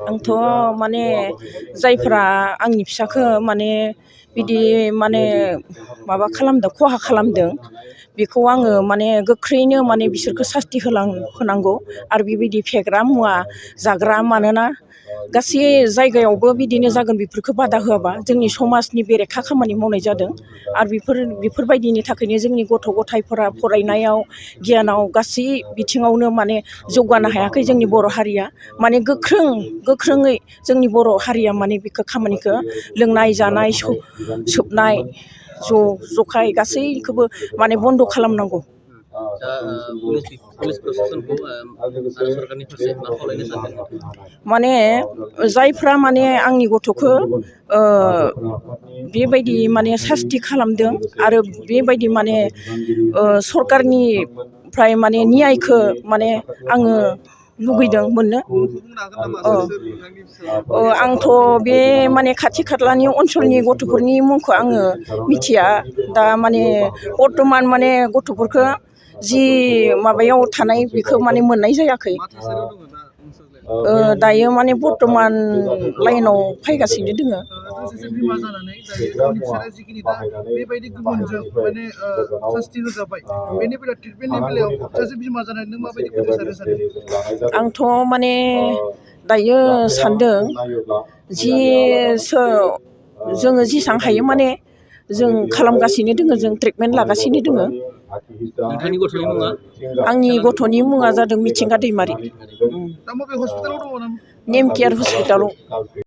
आंथ' माने जायफोरा आंनि फिसाखौ माने बिदि माने माबा खालामदों खहा खालामदों बेखौ आङो माने गोख्रैनो माने बिसोरखौ सास्ति होनांगौ आरो बेबायदि फेग्रा मुवा जाग्रा मानोना गासै जायगायावबो बिदिनो जागोन बेफोरखौ बादा होआबा जोंनि समाजनि बेरेखा खामानि मावनाय जादों आरो बेफोरबायदिनि थाखायनो जोंनि गथ' गथायफोरा फरायनायाव गियानाव गासै बिथिङावनो माने जौगानो हायाखै जोंनि बर' हारिया माने गोख्रोङै जोंनि बर' हारिया माने बेखौ खामानिखौ लोंनाय जानाय सोबनाय जखाय गासैखौबो माने बन्द' खालामनांगौ। पुलिस प्रशासनखौ आरो सरकारनि फारसे मा खावलायनो सानदों? माने जायफ्रा माने आंनि गथ'खौ बेबायदि माने सास्ति खालामदों आरो बेबायदि माने सरकारनिफ्राय माने न्यायखौ माने आङो लुगैदों मोननो। आंथ' बे माने खाथि खालानि ओनसोलनि गथ'फोरनि मुंखौ आङो मिथिया दा माने बर्थमान माने गथ'फोरखौ जि माबायाव थानाय बेखौ माने मोननाय जायाखै। दायो माने बर्थमान लाइनाव फैगासिनो दोङो। आंथ' माने दायो सानदों जोङो जेसां हायो माने जों खालामगासिनो दोङो जों ट्रिटमेन्ट लागासिनो दोङो। नोंथांनि गथ'नि मुङा? आंनि गथ'नि मुङा जादों मिथिंगा दैमारि। नेम केयार हस्पिटालाव।